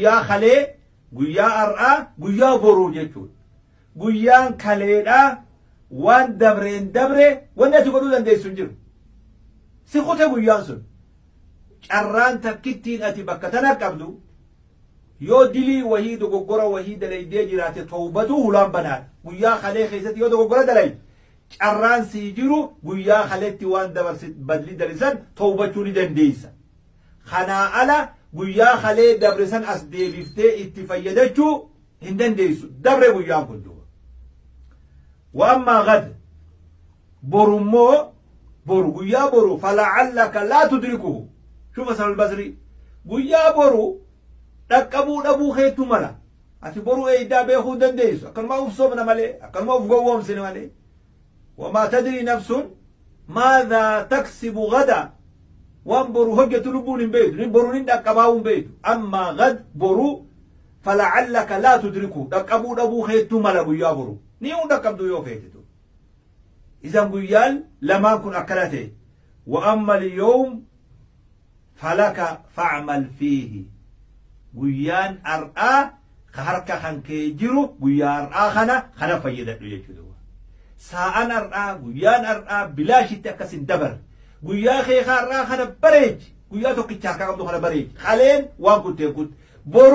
Guyyaa kalee, guyyaa har'aa, guyyaa boruu jechuudha. Guyyaan kaleedhaa waan dabreen dabre wanni ati godhuu dandeessu hin jiru. Si kute guyyaan sun. Carraan takkittiin ati bakka tana qabdu yoo dilii wahii dogoggora wahii dalaydee jiraate tawbatuu hulaan banaadha. Guyyaa kalee keessatti yoo dogoggora dalayde carraan sii jiru guyyaa kaleetti waan dabarsi badli dalisan tawbachuu ni dandeessa. Kanaa ala guyyaa kalee dabre san as deebiftee itti fayyadachuu hin dandeessu. Dabre guyyaan kun duuba. Wa ammaa gad borummoo boru guyyaa boru fala'allaka laa tudrikuhu. Shuuf Hasan al-Basri guyyaa boru dhaqqabuu dhabuu keetu mala. Ati boru eeydaa beekuu hin dandeessu. Akkanuma uf sobna malee, akkanuma uf gowwoomsine malee. Wamaa tadrii nafsun maadhaa taksibu gada. Waan boru hojjetu lubbuun hin beektu. Boru nin dhaqqabaa hin beektu. Ammaa gad boru fala'allaka laa tudriku. Dhaqqabuu dhabuu keetu mala guyyaa boru. Ni hin dhaqqabdu yoo feetetu. Isan guyyaan lamaan kun akkana ta'e. Wa amma al-yawm falaka fa'mal fiihi. Guyyaan har'aa ka harka kan kee jiru guyyaa har'aa kana kana fayyadadhu jechuudha. Saa'an har'aa guyyaan har'aa bilaashitti akkas hin dabarre. Guyyaa kee har'aa kana bareechi. Guyyaa tokkicha harkaa qabdu kana bareechi. Kaleen waan kuttee kutte. Boru